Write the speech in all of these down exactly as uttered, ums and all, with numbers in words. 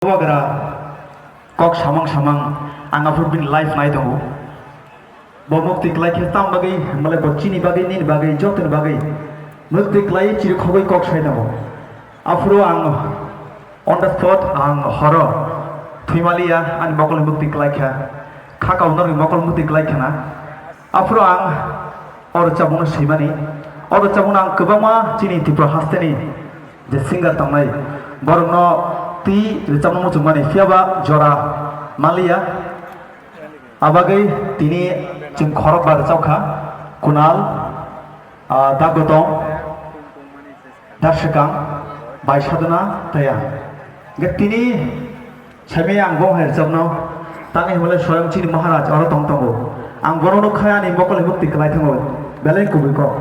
Bubagra kok samang samang ang aphuru bini live nai tongo. Bo mukti klai khe tam bagwi, hwnbahle bo chini bagwi, nini bagwi, jotoni bagwi mukti klai chirikhogwi kok sai tongo. Aphuru ang on the spot, ang horo thwimaliya, ani mokol mukti klai kha, kha kaunarni mokol mukti klai khana. Aphuru ang o rwchapmungno swimani, o rwchapmungno ang kwbangma chini Tripura hasteni je singer tongnai, borokno twi rwchapmung muchungmani, phiyaba jora manliya. Abagwi tini chwng khorokba rwchapkha, Kunal, ah, Dagotong, Darswkang, bai Sadhana tei ang. Hwnkhe tini saimaya ang bo hai rwchapno, tangwi hwnbahle swayam chini Maharaj oro tong tongo. Ang bono nukha ani mokol hai mukti klai thango, belai kubui kok.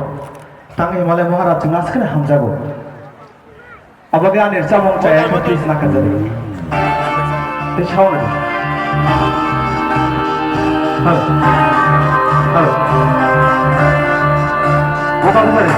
Tangwi hwnbahle Maharaj chwngno aswkhe hamjago. Abagwi ani rwchapmung chaya khe please nakha jani. Tei sound. Hello. Hello. Buka buka ni.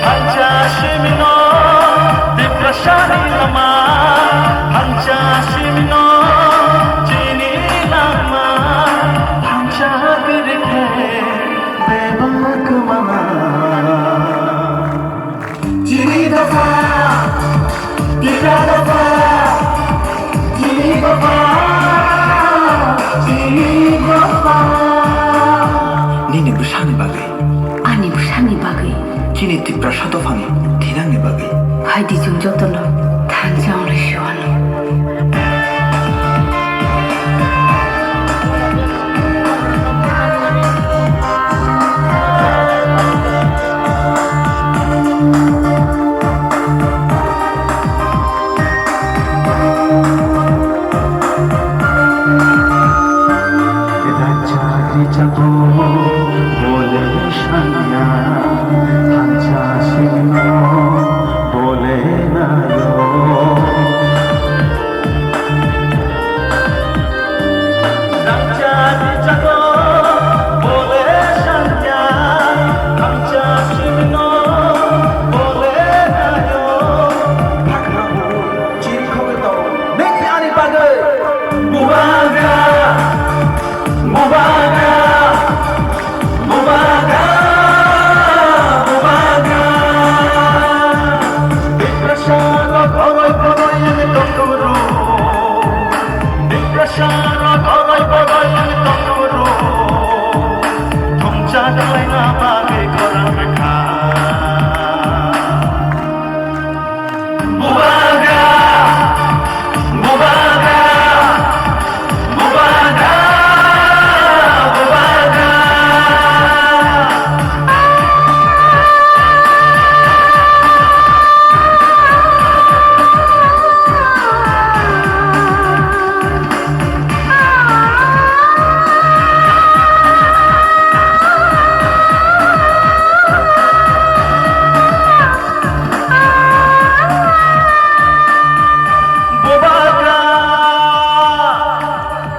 Thansa simino, Tiprasani lama. Thansa simino, chini lama. Thansa kwrwi khe bebak kwmana. Chini dopha, Tipra dopha, chini dopha, chini dopha. Nini bwsani bagwi. Ani bwsani bagwi. Chini Tiprasa dophani thinangni bagwi. Hai di chwng jotono thansa wngwi suwano. Chalaina bagwi khorang rwkha.